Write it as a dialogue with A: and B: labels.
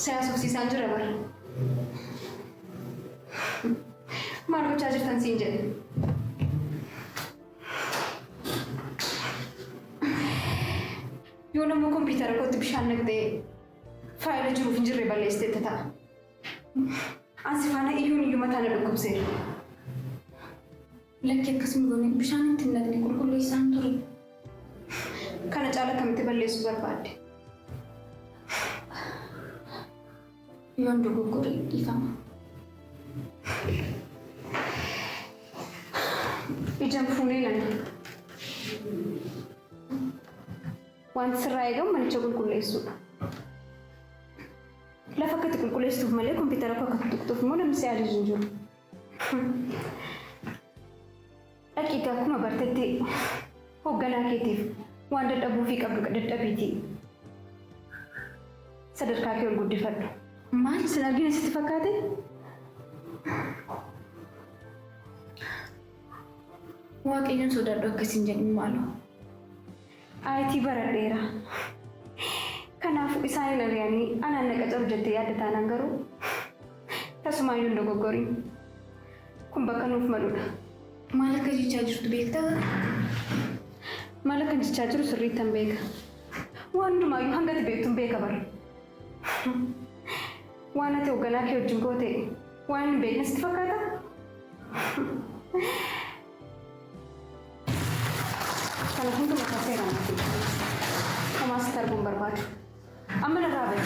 A: Si haasofsiisaan jira bara. Maal gochaa jirtan siin jedhe. Yoon ammoo kompiitara kootti bishaan naqxee faayila jiruuf hin jirre balleessiteetta ta'a. An si faana iyyuun iyyuu mataa na dhukkubseera.
B: Lakki akkas hin goone bishaan itti hin naqne qulqulleessaan ture.
A: Kana caala akkamitti balleessuu barbaadde?
B: Yoon dogoggore dhiifama.
A: Ijaan fuunee nana. Wanti sirraa eegamu manicha qulqulleessuudha. Lafa akka itti qulqulleessituuf malee kompiitara koo akka tuqxuuf immoo namni si ajaju hin jiru. Dhaqiitii akkuma bartetti hoogganaa keetiif waan dadhabuufii qabdu dadhabiitii sadarkaa kee ol guddifadhu.
B: Maal?
A: Sin argine sitti fakkaate?
B: Waaqayyoon sodaadhu akkas hin jedhin maaloo.
A: IT baradheera. Kanaafuu isaan hin ari'anii anaan na qacaru jettee yaadda taanaan garuu tasumaayyuu hin dogoggorin. Kun bakka nuuf maludha.
B: Maal akka jechaa jirtu beektaa garuu?
A: Maal akkan jechaa jiru sirriittan beeka. Waan hundumaayyuu hanga ati beektun beeka bar. Waan ati hoogganaa kee wajjin goote waan hin beekne sitti fakkaata? Kana hunduma isaa seeraan naaf himi. Homaa sitti arguu hin barbaadu. Amma narraa badi.